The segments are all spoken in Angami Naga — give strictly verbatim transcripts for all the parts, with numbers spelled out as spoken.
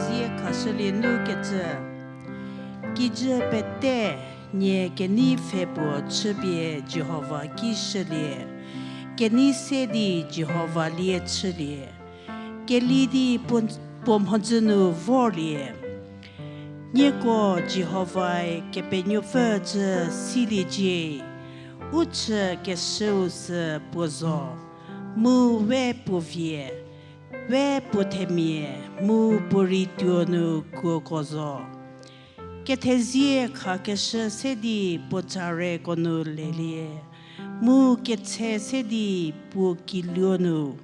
Zie khashülie nu kecü. Kijü pete nie kenei pfhe puo chüpie Jihova ki shülie, kenei se di Jihova lie chülie, keli di puo, puo mhodzü nu vorlie. Nieko Jihovae Kepenuopfü cü siliecie, u chü keshüu sü puo zo, mu we puo vie, we puo themia, mu puo rei tuo nu kuoko zo. Kethezie khakeshü se di puo tsareko nu lelie, mu ketshe se di puo kiluo nu,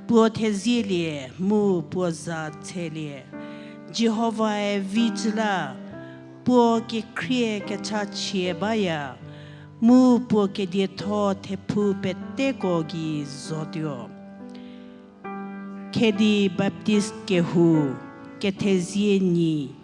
puo thezielie mu puo za tshelie. Jihovae vi cü la, puo kekhrie kechachie baya, mu puo kedietho thephu peteko gei zotuo. Khedi Baptist kehou, kethezie nyi.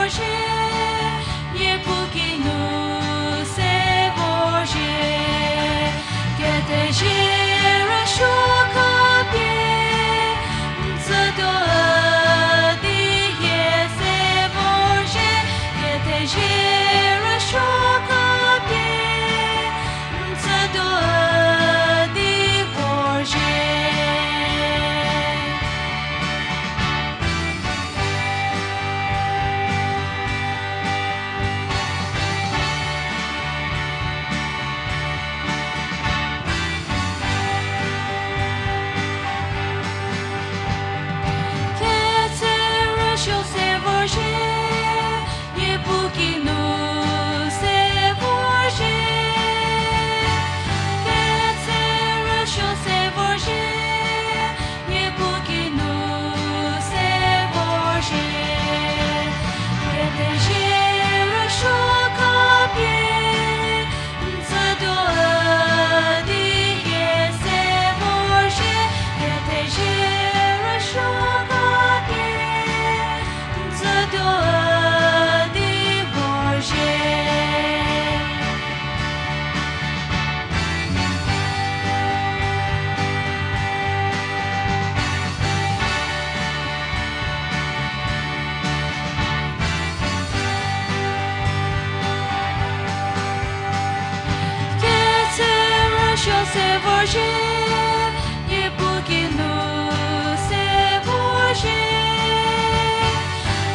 Niepuu kinu se vorzhie, kethezie rüsuo khapie, n tsütuo di hie se vorzhie, kethezie rüsuo khapie, n tsütuo di vorzhie. Ketse rüsuo se vorzhie, Niepuu kinu se vorzhie. Ketse rüsuo se vorzhie, Niepuu kinu se vorzhie. Kethezie rüsuo khapie, n tsütuo di hie se vorzhie, kethezie rüsuo khapie, n tsütuo di vorzhie. Ketse rüsuo se vorzhie, Niepuu kinu se vorzhie.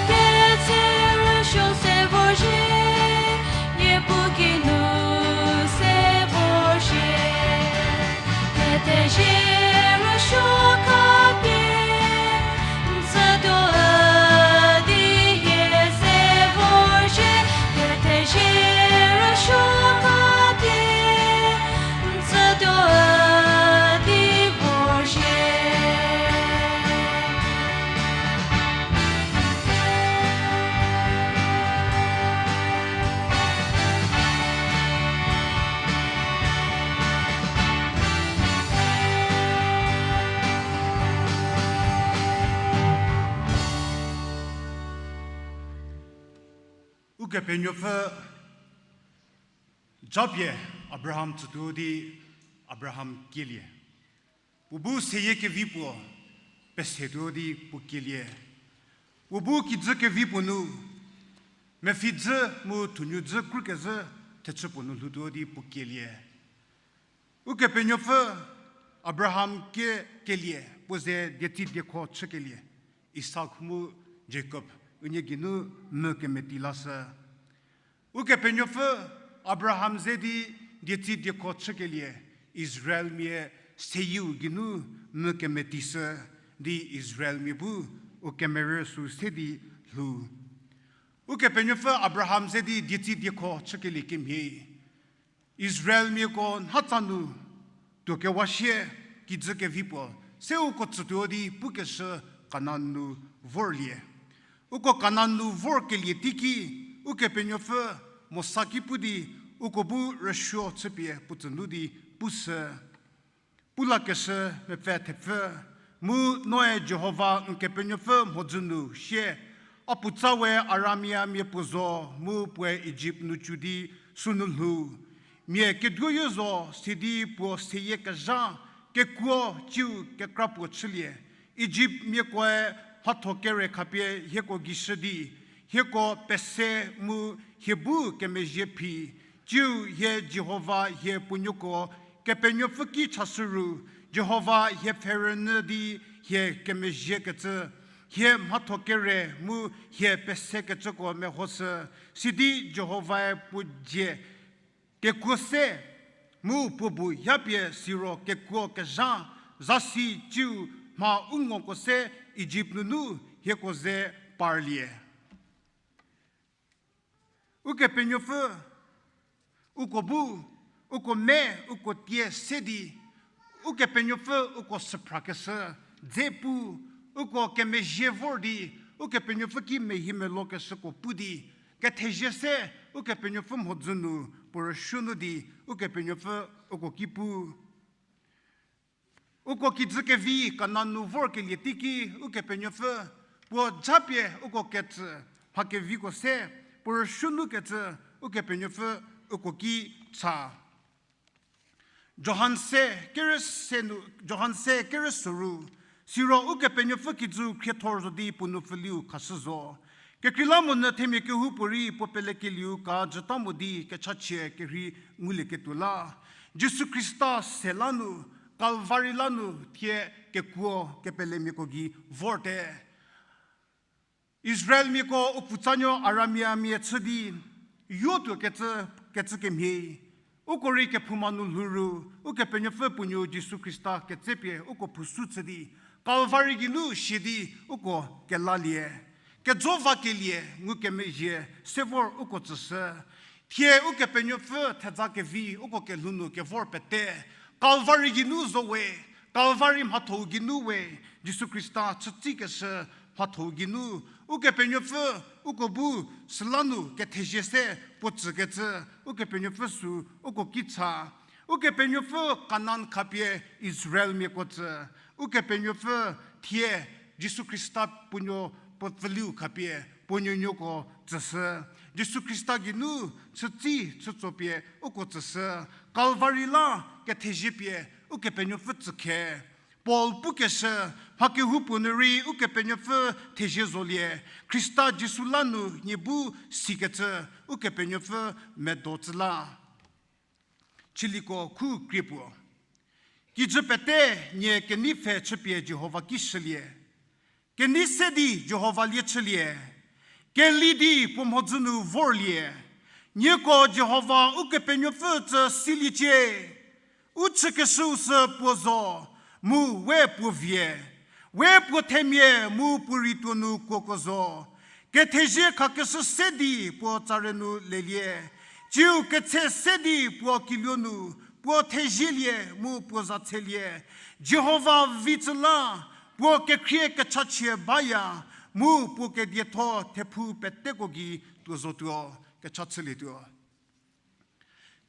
Ketse rüsuo se vorzhie, Niepuu kinu se vorzhie. Kethezie rüsuo khapie, n tsütuo di hie se vorzhie. Kethezie rüsuo khapie, n tsütuo di vorzhie. Ukepenuopfü japie Abraham tsütuo di Abraham kielie. Puo bu seyie kevi puo pesetuo di puo kielie. Puo bu kijü kevi puo nu, mepfhi dzü mu thunuo dzü krukezhü thechü puo nu lhoutuo di puo kielie. Ukepenuopfü Abraham ke kelie, puo ze dietsi diekho chükelie, Isak mu Jakob unie geinu mü kemeti lashü. Ukepenuopfü Abraham ze di dietsi diekho chükelie, Israelmia seyieu geinu mü kemeti shü di Israelmia bu u kemerü sü se di lhou. Ukepenuopfü Abraham ze di dietsi diekho chükelie kemhie, Israelmiako nhatsa nu tuokewa sie kijü kevi puo, se uko tsütuo di pukeshü Kanan nu vorlie. Uko Kanan nu vorkelie teiki, Ukepenuopfü Mosa ki pu di, uko bu rüsuo chüpie puo tsünu di pushü. Pu lakeshü mepfü thepfü, mu noe Jihova n Kepenuopfü mhodzü nu sie, a puotsa we Aramiamia puo zo mu puoe Ijipt nu cü di sünu lhou. Mia keduoyo zo sidi puo seyie kezha kekuo tsiu kekra puo chülie. Ijiptmiakoe mhatho kere khapie hieko gei shü di, hieko pese mu hie bu kemezhie phi, tsiu hie Jihova hie puonuoko Kepenuopfü ki chashü ru, Jihova hie pfherünyü di hie kemezhiekecü, hie mhatho kere mu hie pesekecüko mehoshü, sidi Jihovae puo dzie kekuo se mu puo bu yapie siro kekuo kezha zasi tsiu mha u ngoko se Ijipt nunu hieko ze parlie. Ukepenuopfü, uko bu, uko me, uko tie se di, Ukepenuopfü uko süphrakeshü dze pu, uko kemezhie vor di, Ukepenuopfü ki mehie melokeshüko pu di, kethezie se Ukepenuopfü mhodzü nu puo rüsuo nu di, Ukepenuopfü uko ki pu. Uko kijü kevi Kanan nu vorkelie teiki Ukepenuopfü puo japie uko ketsü, mha keviko se, puo rüshü nu kecü, Ukepenuopfü uko ki cha. Johan se, kere se nu, Johan se kere soru, siro Ukepenuopfü kijü khriethor zo di puo nu pfüliu khashü zo. Kekreilamonyü themia kehoupuorei puo pelekelieu ka jüta mo di kechachie kerhei ngulieketuo la, Jisu Khrista se la nu, Kalvari la nu thie kekuo kepelemiako gei vorte. Israelmiako u pfutsanuo Aramiamia chü di, yotuo kecü, kecü kemhie, uko rei kephouma nu lhou ru, Ukepenuopfü puo nuo Jisu Khrista ketsepie uko phousu chü di, Kalvari geinu shie di uko kelalie. Kejo vakelie ngukemezhie se vor uko tsüshü. Thie Ukepenuopfü thedza kevi uko kelhou nu kevor pete, Kalvari geinu zo we, Kalvari mhatho-u geinu we, Jisu Khrista chütsikeshü mhatho-u geinu, Ukepenuopfü uko bu süla nu kethezie se puo tsükecü, Ukepenuopfü sü uko ki cha. Ukepenuopfü Kanan khapie Israelmiako tsü, Ukepenuopfü thie Jisu Khrista puo nuo puo pfüliu khapie puo nuonuoko tsüshü. Jisu Khrista geinu chütsi chütsopie uko tsüshü. Kalvari la kethezie pie Ukepenuopfü tsükhe. Paul pukeshü, mha kehoupuo nu rei Ukepenuopfü thezie zolie, Khrista Jisu la nu nie bu sikecü Ukepenuopfü medo tsü la. Chiliko khu krie puo. Kijü pete nie kenei pfhe chüpie Jihova ki shülie. Kenei se di Jihova lie chülie. Keli di puo mhodzü nu vorlie. Nieko Jihova Ukepenuopfü tsü siliecie. U chükeshüu sü puo zo, mu we puo vie. We puo themia mu puo rituo nu kuoko zo. Kethezie khakeshü se di puo tsare nu lelie. Tsiu ketshe se di puo kiluo nu, puo thezielie mu puo za tshelie. Jihova vi tsü la, puo kekhrie kechachie baya, mu puo kedietho thephu peteko gei tuo zotuo, kecha chülietuo.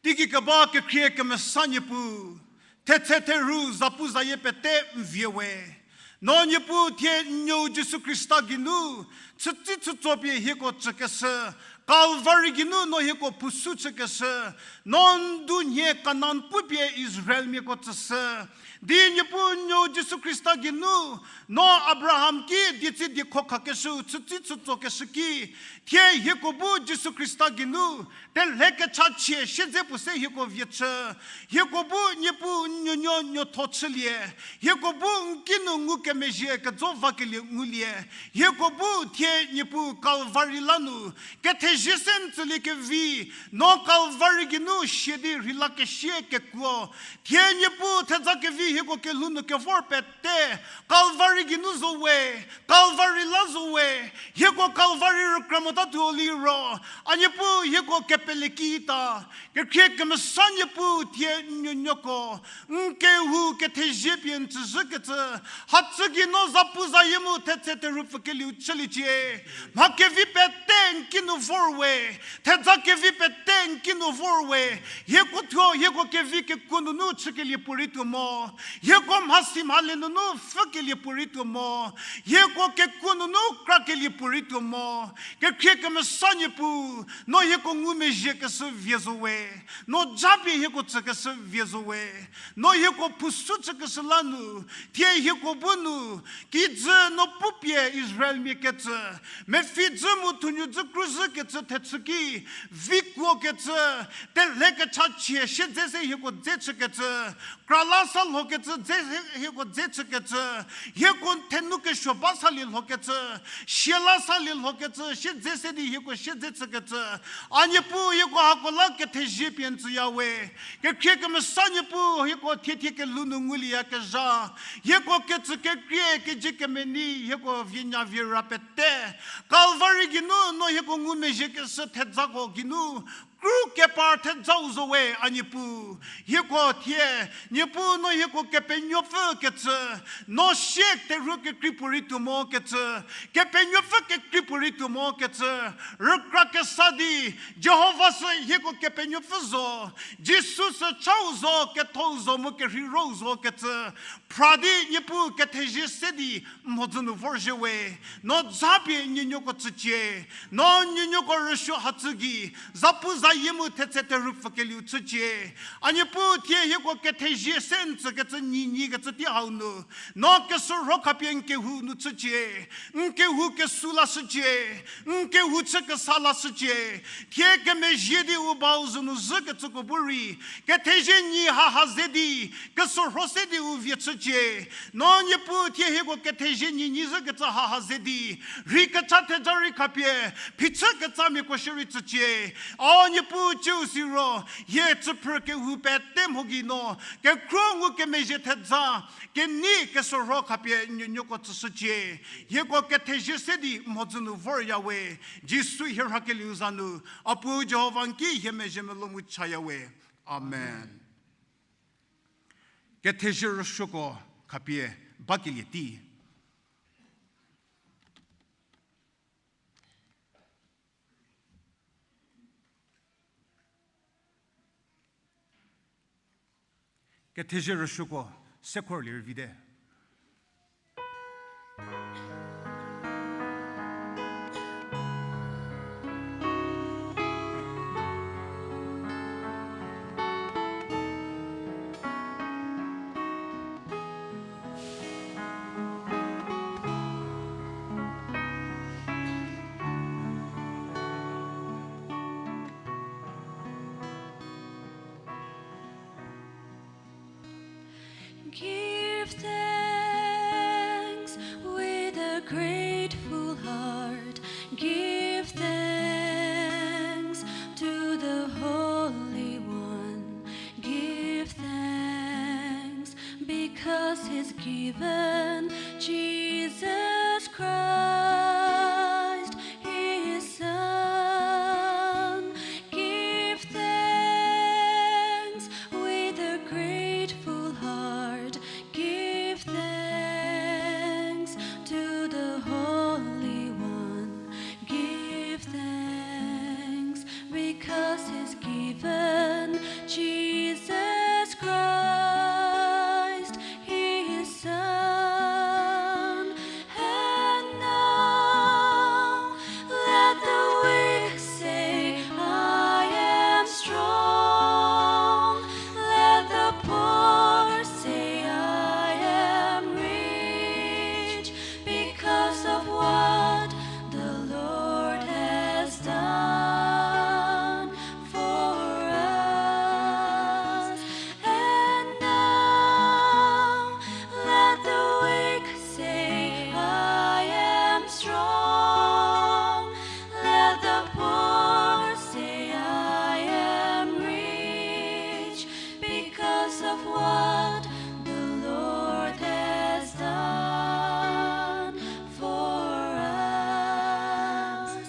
Teigei keba kekhrie kemesa Niepuu, thetse therhu zapuzayie pete n vie we. No Niepuu thie n nuou Jisu Khrista geinu, chütsi chütsopie hieko tsükeshü, Kalvari geinu no hieko phousu chükeshü, no n du nhie Kanan pupie Israelmiako tsüshü. Di Niepuu n nuou Jisu Khrista geinu, no Abraham ki dietsi diekho khakeshüu chütsi chütsokeshü ki, thie hieko bu Jisu Khrista geinu, telhe kechachie siedze puo se hieko vie chü. Hieko bu Niepuu n nuonuo nuotho chülie. Hieko bu n kinu ngukemezhie kejo vakelie ngulie. Hieko bu thie Niepuu Kalvari la nu, kethezie se n tsülie kevi, no Kalvari geinu shie di rheilakesie kekuo. Thie Niepuu thedza kevi hieko kelhou nu kevor pete, Kalvari geinu zo we, Kalvari la zo we, hieko Kalvari rükra motatuo liro, a Niepuu hieko kepele kita, kekhrie kemesa Niepuu thie n nuonuoko, n kehou kethezie pie n tsüzhükecü, hatsü gei no zapuzayie mu thetse therhu pfükelieu chüliecie. Mha kevi pete n kinu vor we, thedza kevi pete n kinu vor we, hieko thuo hieko kevi kekuo nunu chükelie puorei tuo mo, hieko mhasi mhale nunu pfhükelie puorei tuo mo, hieko kekuo nunu krakelie puorei tuo mo, kekhrie kemesa Niepuu, no hieko ngumezhiekeshü vie zo we, no japie hieko tsükeshü vie zo we, no hieko phousu chükeshü la nu, thie hieko bu nu, kijü no pupie Israelmia kecü, mepfhijü mu thunudzü kruzhükecü thechü ki, vikuokecü, telhe kechachie siedze se hieko dze chükecü, krala sa lhokecü dze se hieko dze chükecü, hieko n thenu kesuo ba salie lhokecü, siala salie lhokecü siedze se di hieko siedze chükecü, a Niepuu hieko hako la kethezie pie n tsüya we. Kekhrie kemesa Niepuu hieko thiethie kelhou nu ngulieyakezha, hieko kecü kekrie kezie kemenei hieko vienya viera pete, Kalvari geinu no hieko ngumezhiekeshü thedzako geinu, kru kepar thejau zo we, a Niepuu. Hieko thie, Niepuu no hieko Kepenuopfü kecü, no sie terhuo kekrei puorei tuo mo kecü, Kepenuopfü kekrei puorei tuo mo kecü, rükra kesa di, Jihova sü hieko Kepenuopfü zo, Jisu sü chau zo, kethou zo, mu kerheirou zo kecü, phra di Niepuu kethezie se di mhodzü nu vorzhie we, no zapie nuonuoko tsücie, no nuonuoko rüsuo hatsü gei, zapu zayie mu thetse therhu pfükelieu chücie. A Niepuu thie hieko kethezie se n tsükecü nyi nyi kecü tei hau nu, no kesorho khapie n kehou nu chücie, n kehou kesu lashücie, n kehou chü kesa lashücie, thie kemezhie di u bau zü nu zhükecüko bu rei, kethezie nyi haha ze di, kesorho se di u vie chücie. No Niepuu thie hieko kethezie nyi nyi zhükecü haha ze di, rhei kecha theja rei khapie, phichü ketsamiako shierei tsücie. A Niepuu ciu siro, hie tsüphrü kehou pete mho gei no, kekhruohi ngukemezhie theja, kenei kesorho khapie nuonuoko tsüshücie. Hieko kethezie se di mhodzü nu vorya we, Jisu hie rhakelieu za nu, a Puo Jihova n ki hie mezhie melou mu chaya we. Amen. Kethezie rüsuoko khapie bakelie tei. Kethezie rüsuoko se khor lie rei vite. Give thanks with a grateful heart. Give thanks to the Holy One. Give thanks because He's given Jesus Christ, His Son. Give thanks with a grateful heart. Give thanks to the Holy One. Give thanks because He's given Jesus Christ, His Son. And now let the weak say, "I am strong." Let the poor say, "I am rich because of what the Lord has done for us." And now let the weak say, "I am strong." Let the poor say, "I am rich because of what the Lord has done for us."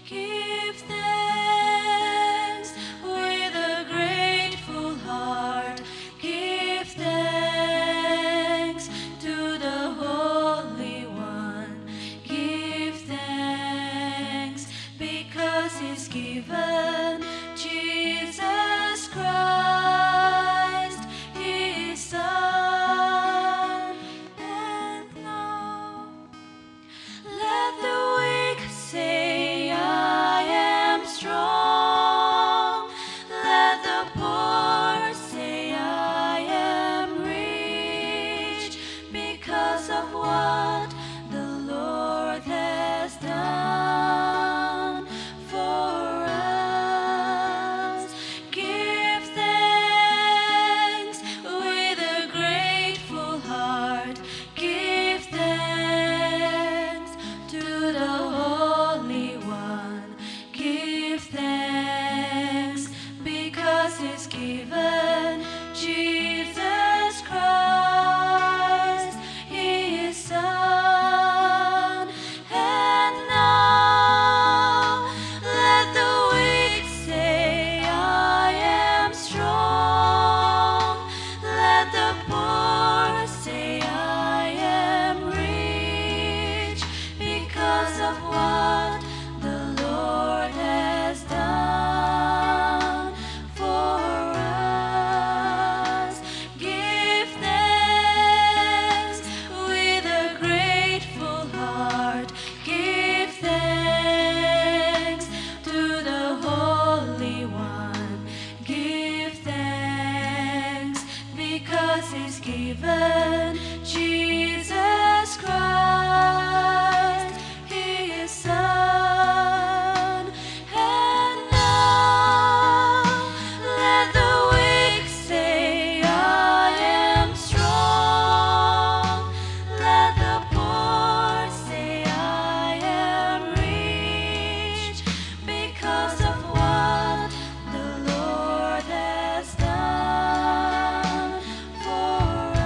Give thanks with a grateful heart. Give thanks to the Holy One. Give thanks because He's given Jesus Christ, His Son. And now let the weak say, "I am strong." Let the poor say, "I am rich because of what the Lord has done for us." because of what the Lord has done for us.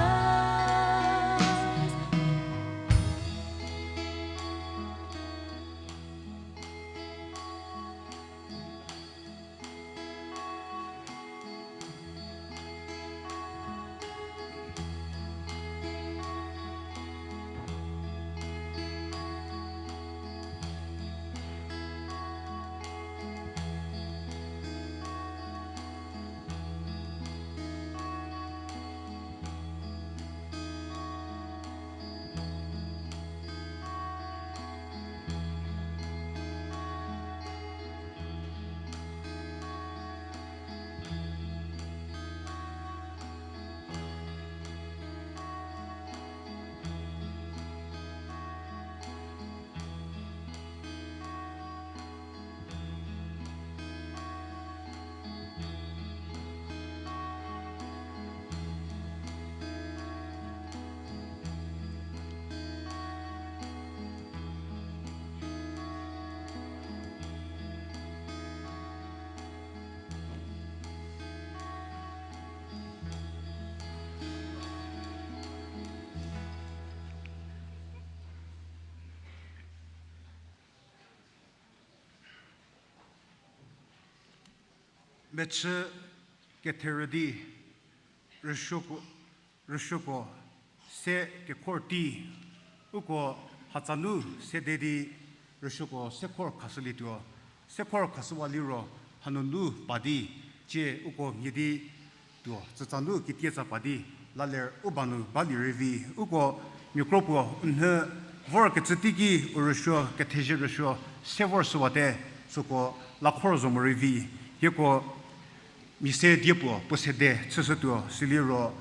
Mechü ketherü di rüsuoko, rüsuoko se kekhor tei, uko hatsa nu sede di rüsuoko sekhor khashülietuo, sekhor khashüwa liro hanunu pa di, tie uko mhie di tuo, tsütsa nu kitie tsa pa di, la ler u ba nu balie rei vi, uko mia kro puo u nhü vorkecü teiki u rüsuo, kethezie rüsuo se vor shüwate, süko lakhor zo morei vi, hieko mia se die puo puo sede chüshütuo, siliro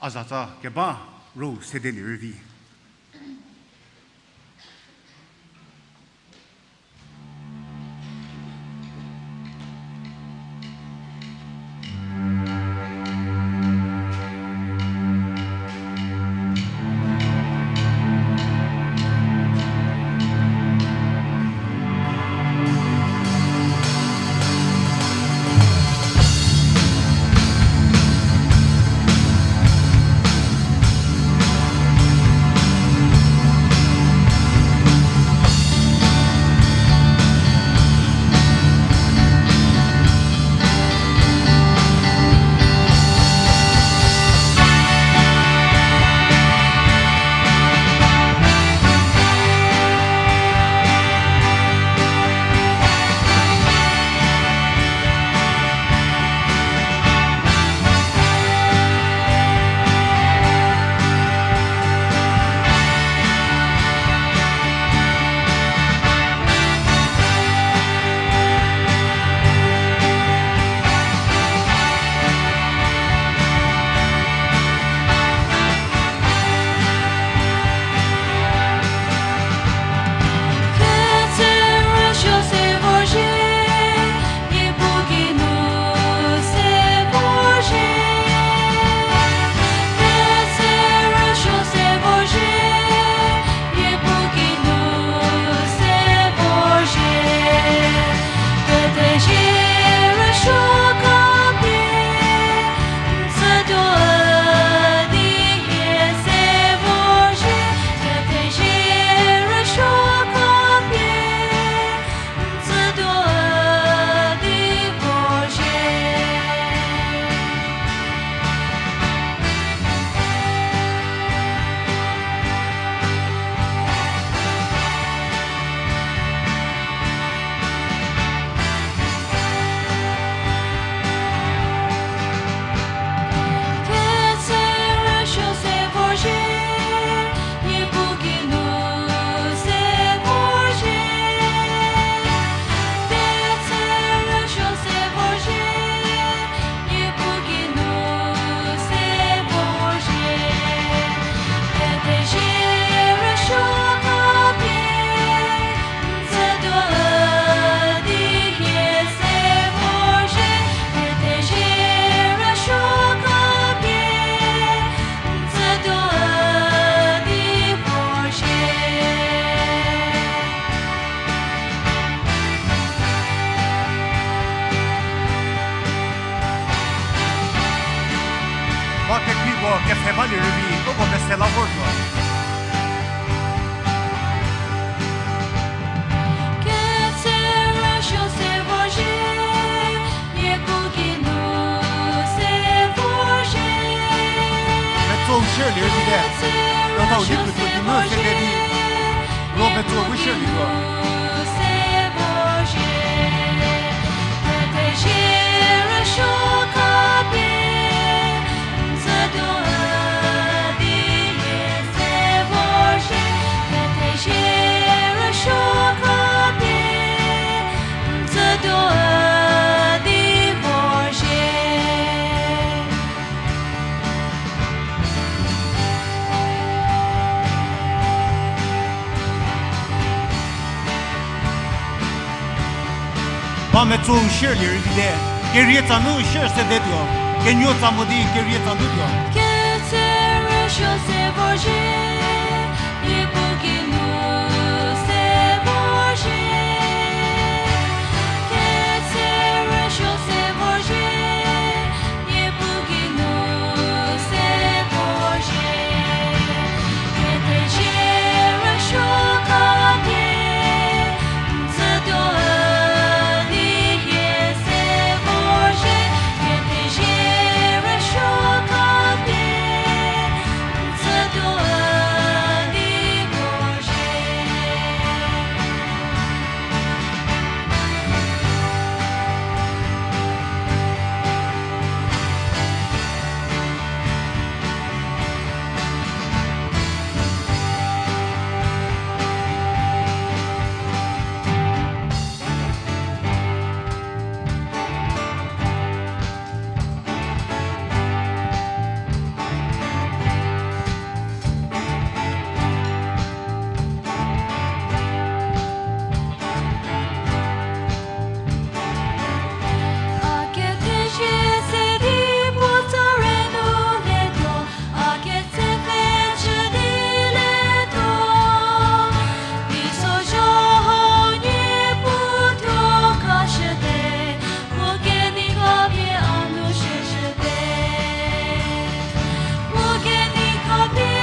a zatsa keba ro sedelie rei vi. Kepfhe balie rüvi, uko mese la vortuo. Ketse rüsuo se vorzhie, Niepuu geinu se vorzhie. Metso shierlie rüvite. Ketse rüsuo se vorzhie, Niepuu geinu se vorzhie. Kethezie rüsuo khapie, n tsütuo di hie se vorzhie. Kethezie rüsuo khapie, n tsütuo di vorzhie. Ba metso shierlie rüvite, kerie tsa nu shier sedetuo, kenuo tsa mo di kerie tsa nu tuo. Ketse rüsuo se vorzhie, Niepuu geinu se vorzhie. Ketse rüsuo se vorzhie, Niepuu geinu se vorzhie. Kethezie rüsuo khapie, n tsütuo di hie se vorzhie. Kethezie rüsuo khapie, n tsütuo di vorzhie. A kethezie se di puo tsa rei nu letuo, a ketse pfhe chü di letuo. Teiso zha hau Niepuu thuo khashüte, puo kenei khapie a nu shüshüte. Puo kenei khapie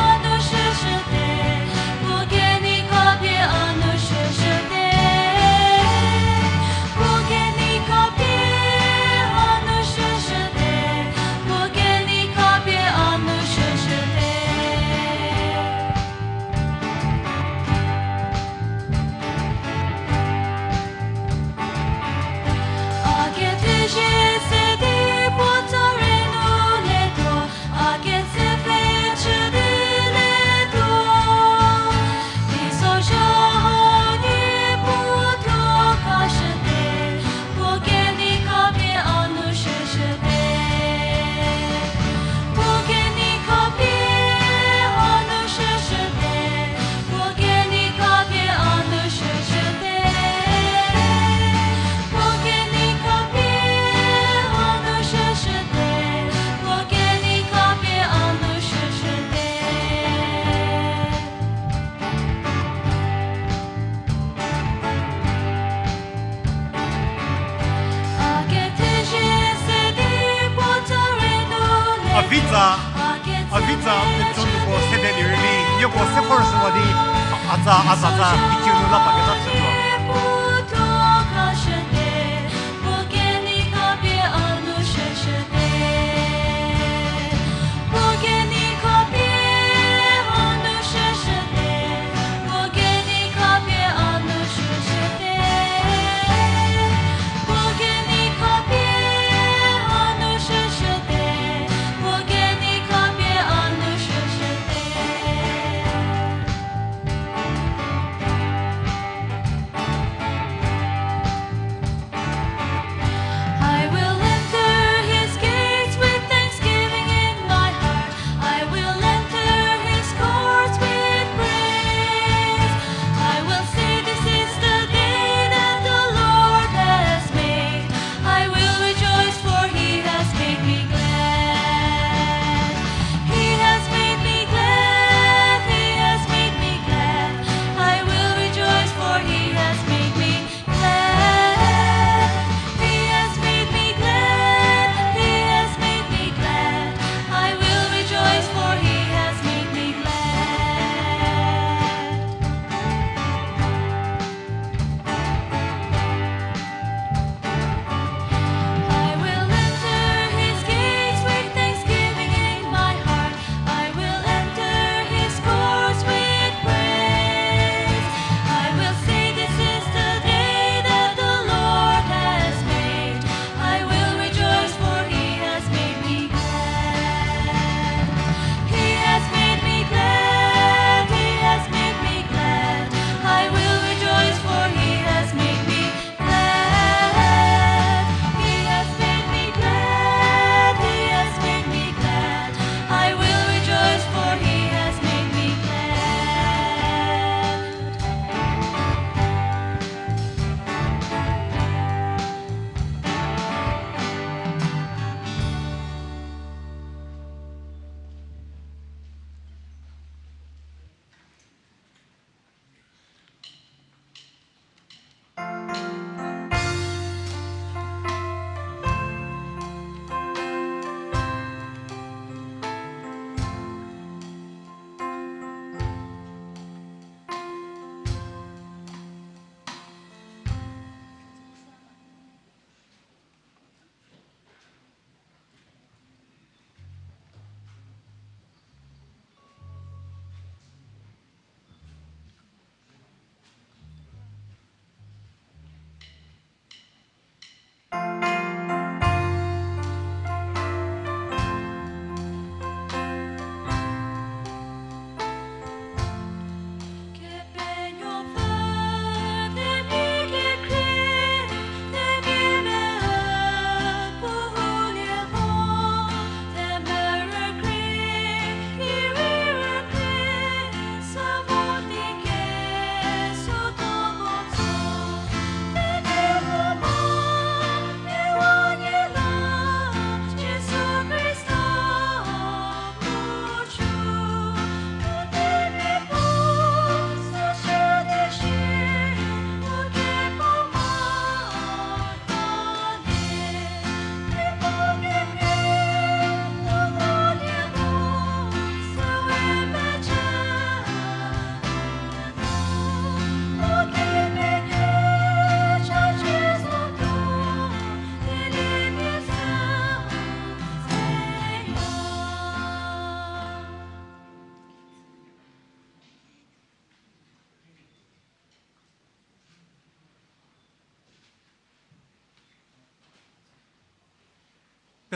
a nu shüshüte, puo kenei khapie a nu shüshüte. Puo kenei khapie a nu shüshüte, puo kenei khapie a nu shüshüte. A kethezie se di puo tsa rei nu letuo, a ketse pfhe chü di letuo. Teiso zha hau Niepuu thuo khashüte, puo kenei khapie a nu shüshüte. Puo kenei khapie a nu shüshüte, puo kenei khapie a nu shüshüte. Puo kenei khapie a nu shüshüte, puo kenei khapie a nu shüshüte. A vitsa, a vitsa, metsonu puo sedelie rüli, nieko se vor shüwa di, a tsa, a tsa tsa, kiciu nu la pa keta chütuo.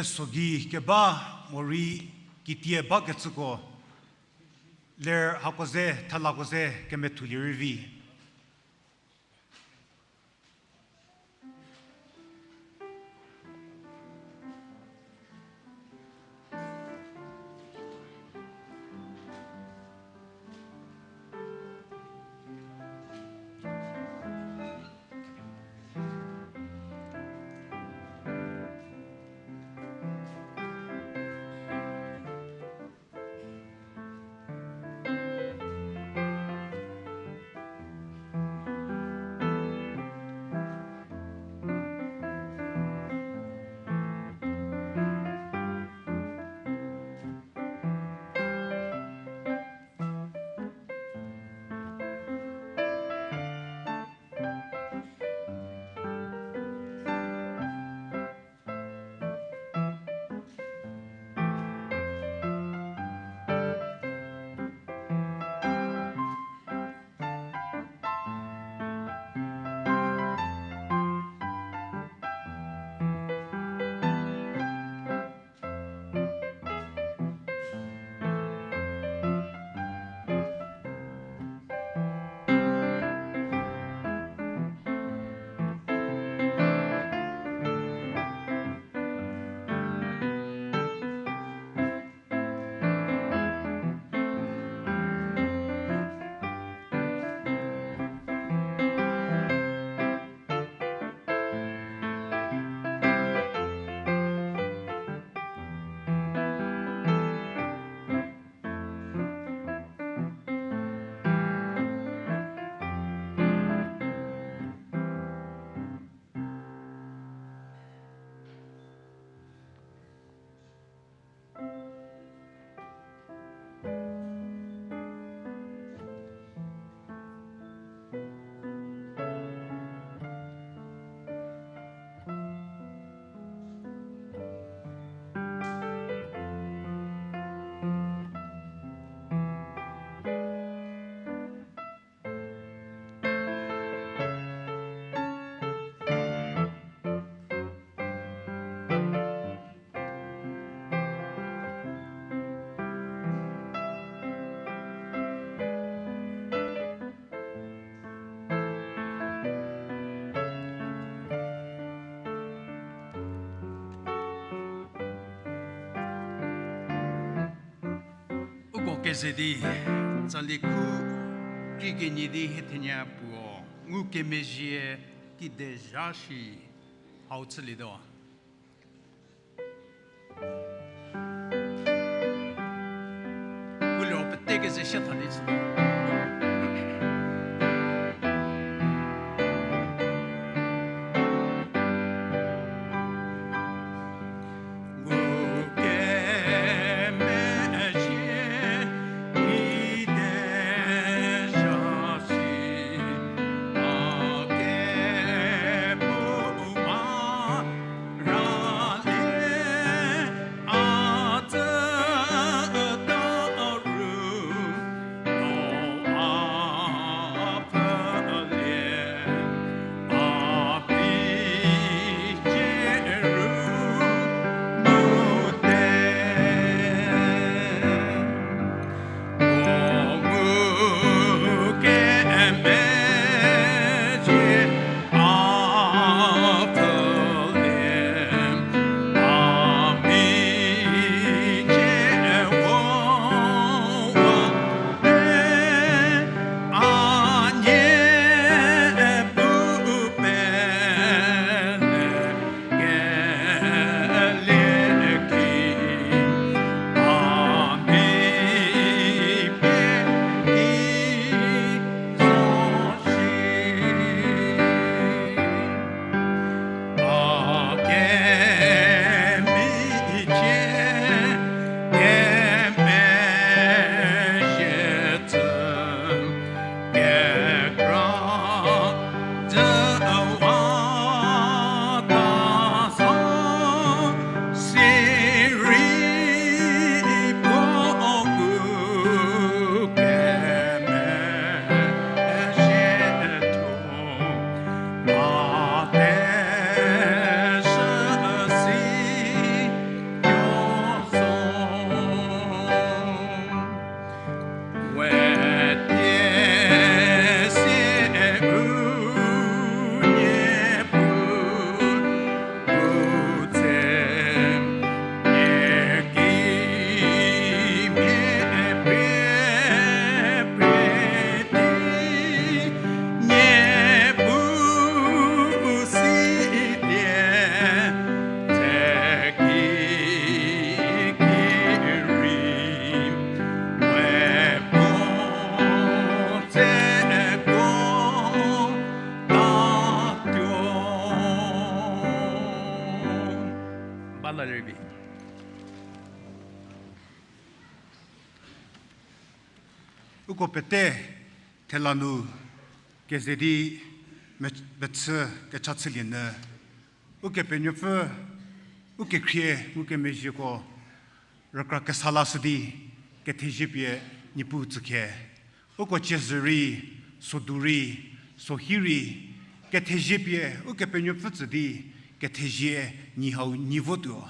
Sogi keba morei kitie bakecüko ler hako ze, thalako ze kemethulie rei vi. Uko keze di, tsali khu krie kenie di hie thenie puo ngukemezhie kide zha shi hau chülietuo. Ulo pete keze sha tha di chü. Ala lerbi. Uko pete thela nu keze di me-, mechü kecha chülie nyü, Ukepenuopfü, ukekhrie ngukemezhieko rükra kesa lashü di, kethezie pie Niepuu tsükhe. Uko ciezü rei, sodu rei, sohi rei, kethezie pie Ukepenuopfü tsü di, kethezie nyi hau nyi votuo.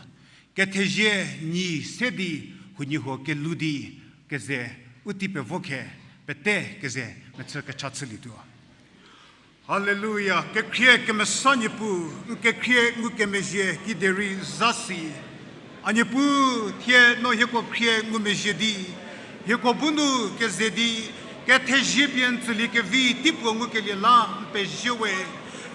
Kethezie nyi se di, huoniehuo kelu di, keze u tei pevo khe, pete keze mechü kecha chülietuo. Haleluya, kekhrie kemesa Niepuu, n kekhrie ngukemezhie kiderei zasi. A Niepuu, thie no hieko khrie ngumezhie di, hieko bu nu keze di, kethezie pie n tsüliekevi teipuo ngukelie la n pezie we.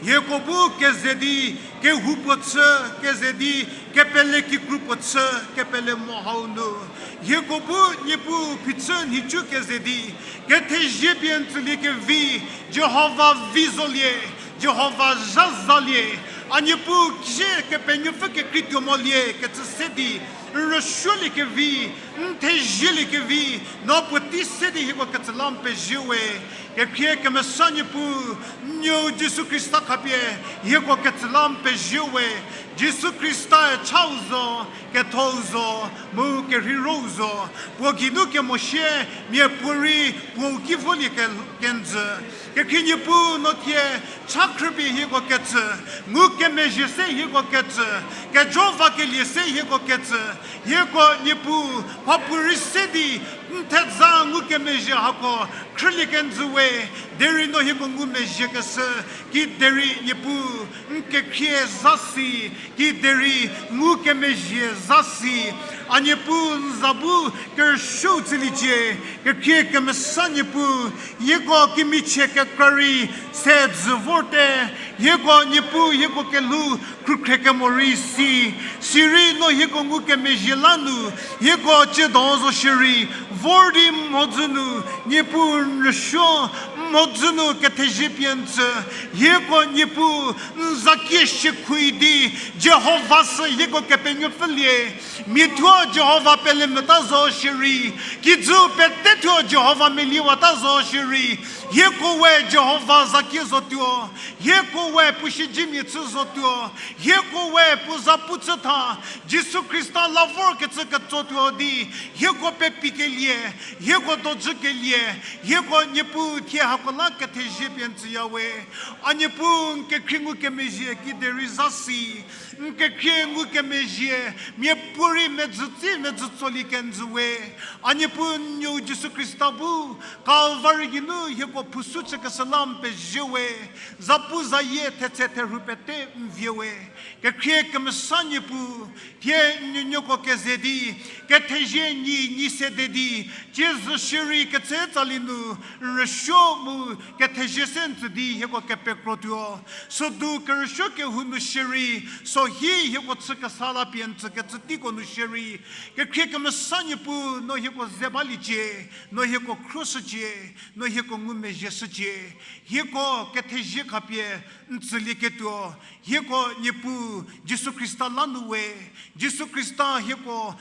Hieko bu keze di, kehoupuo chü, keze di, kepele kikru puo chü, kepele mo hau nu. Hieko bu Niepuu phichü nhicu keze di, kethezie pie n tsüliekevi, Jihova vi zolie, Jihova zha zalie, a Niepuu keze Kepenuopfü kekreituo molie kecü se di, n rüsuoliekevi, n thezieliekevi, no puotei se di hieko kecü la n pezie we. Kekhrie kemesa Niepuu, n nuou Jisu Khrista khapie, hieko kecü la n pezie we. Jisu Khrista-e chau zo, kethou zo, mu kerheirou zo, puo geinu kemosie, miapuorei puou ki volie ke-, kenjü. Kekhrie Niepuu no thie, cha khrüpie hieko ketsü, ngukemezhie se hieko ketsü, kejo vakelie se hieko ketsü, hieko Niepuu, mhapuorei se di, n theza ngukemezhie hako, khrülie kenjü we, derei no hieko ngumezhie keshü, kiderei Niepuu, n kekhrie zasi, kiderei ngukemezhie zasi, a Niepuu n za bu kerüsuou chüliecie, kekhrie kemesa Niepuu, hieko kemichie kekra rei se jü vorte, hieko Niepuu hieko kelhou khrükhrie kemo rei si, sirei no hieko ngukemezhie la nu, hieko tsiedo zo shierei, vor di mhodzü nu, Niepuu n rüsuo, mhodzü nu kethezie pie n tsü, hieko Niepuu n zakie shiekhoui di, Jihova sü hieko Kepenuopfülie, mia thuo Jihova pelemvüta zo shierei, kijü pete thuo Jihova meliewata zo shierei, hieko we Jihova zakie zotuo, hieko we puo siedzemia chü zotuo, hieko we puo za pu chü tha, Jisu Khrista la vorkecü ketsotuo di, hieko pepikelie, hieko dojükelie, hieko Niepuu thie hako la kethezie pie n tsüya we. A Niepuu n kekhrie ngukemezhie kiderei zasi, n kekhrie ngukemezhie, miapuorei medzütsi medzütsolie kenjü we. A Niepuu n nuou Jisu Khrista bu, Kalvari geinu hieko phusu chükeshü la n pezie we, zapu zayie thetse therhu pete n vie we. Kekhrie kemesa Niepuu, thie n nuonuoko keze di, kethezie nyi nyi sede di, tsiezü shierei ketse tsali nu, n rüsuo mu kethezie se n tsü di hieko kepekrotuo. Sodu kerüsuo kehou nu shierei, sohi hieko chü kesa la pie n tsükecü teiko nu shierei, kekhrie kemesa Niepuu no hieko ze baliecie, no hieko khruoshücie, no hieko ngumezhie shücie, hieko kethezie khapie n tsülieketuo, hieko Niepuu Jisu Khrista la nu we, Jisu Khrista hieko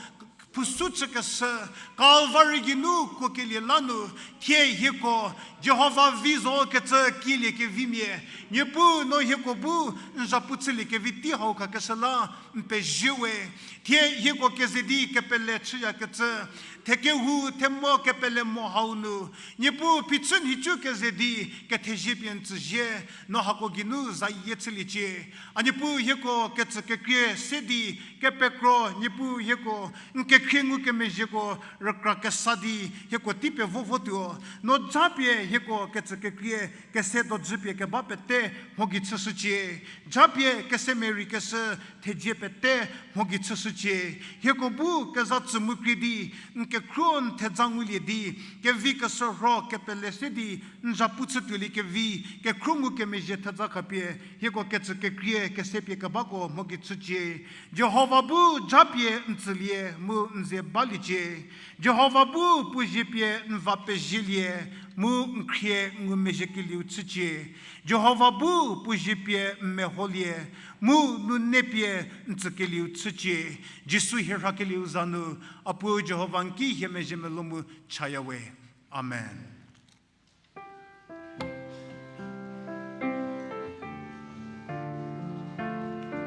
phusu chükeshü, Kalvari geinu kuokelie la nu, thie hieko Jihova vi zo kecü kilie kevimia, Niepuu no hieko bu n zhapu chüliekevi tei hau khakeshü la n pezie we, thie hieko keze di kepele chüyakecü, thekehou themo kepele mo hau nu, Niepuu phichü nhicu keze di kethezie pie n tsüzie, no hako geinu zayie chüliecie. A Niepuu hieko ketsü kekrie se di kepekro, Niepuu hieko n kekhrie ngukemezhieko rükra kesa di hieko tei pevo votuo. No japie hieko ketsü kekrie kese dojü pie keba pete mhogi chüshücie. Japie kese merei keshü thezie pete mhogi chüshücie. Hieko bu keza tsü mu krie di, n kekhruo n thedza ngulie di, kevi keshürho kepele se di, n zhapu chütuoliekevi, kekhruo ngukemezhie thedza khapie, hieko ketsü kekrie kese pie kebako mhogi chücie. Jihova bu japie n tsülie mu n ze baliecie. Jihova bu puo zie pie n va pezielie, mu n khrie ngumezhiekelieu chücie. Jihova bu puo zie pie n meholie, mu nune pie n tsükelieu chücie. Jisu hie rhakelieu za nu, a Puo Jihova n ki hie mezhie melou mu chaya we. Amen.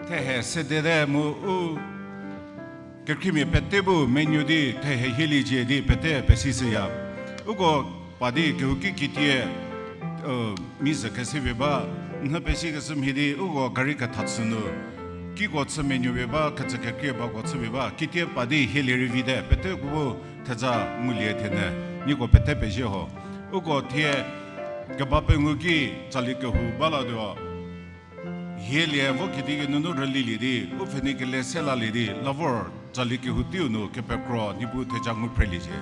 Thehe sedete mu u kekreimia pete bu menuo di thehe hieliecie di pete pesishüya. Uko pa di kehouki kitie, mi ze kesepie ba, nhü pesikeshü mhie di uko gari ketha chü nu kiko chü menuopie ba, kecü kekrie bako chüpie ba, kitie pa di hielie rei vite, peteko bu theja ngulie thenyü, nieko pete pezie ho. Uko thie keba pengou ki tsali kehou balatuo. Hielie vo kedi kenunu rülilie di, u pfhenei kele se lalie di, la vor tsali kehou teiu nu kepekro Niepuu theja ngu phreliecie.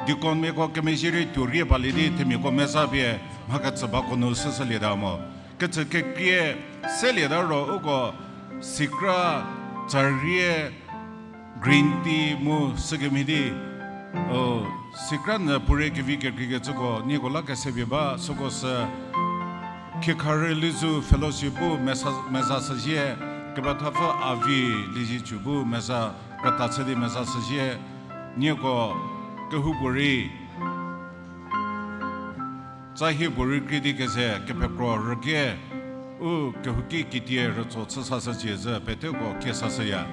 Deaconmiako kemezhie rei tuo rie balie di themiako meza pie mha kecü bako nu süsülieta mo. Kecü kekrie selieta ro uko sikra, tsarie, green tea mu sükemhie di, sikra nyü puorei kevi kekreikecüko nieko la kesepie ba, süko sü Khiekhare Lizu Fellowship bu meza, meza shüzhie, kepethapfü Avi Liezietsu bu meza krüta chü di meza shüzhie, nieko kehoupuorei tsa hie puorei krie di keze kepekro rüge, u kehouki kitie rütso chü sashücie zü peteko kie sashüya.